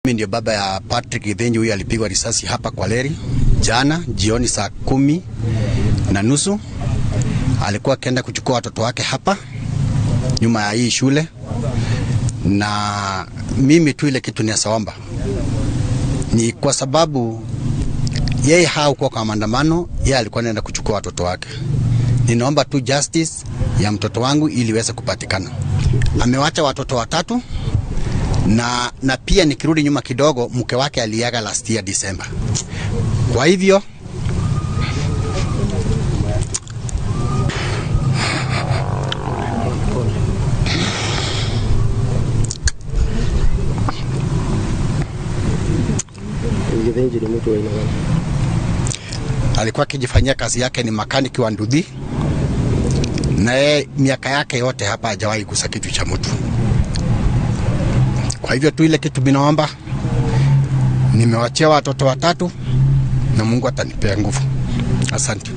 Mimi ndio baba ya Patrick Githinji, huyu alipigwa risasi hapa kwa leri jana jioni saa 10:30. Alikuwa akienda kuchukua watoto wake hapa nyuma ya hii shule, na mimi tu ile kitu ninachoomba ni kwa sababu yeye hakuwa kwa maandamano, yeye alikuwa anaenda kuchukua watoto wake. Ninaomba tu justice ya mtoto wangu ili iweze kupatikana. Amewacha watoto watatu na pia nikirudi nyuma kidogo, mke wake aliaga last year December. Kwa hivyo Githinji ni mtu wa aina gani? Alikuwa akijifanyia kazi yake, ni makaniki wa nduthi, na yeye miaka yake yote hapa hajawahi gusa kitu cha mtu. Kwa hivyo tu ile kitu ninaomba, nimewachia watoto watatu na Mungu atanipea nguvu. Asante.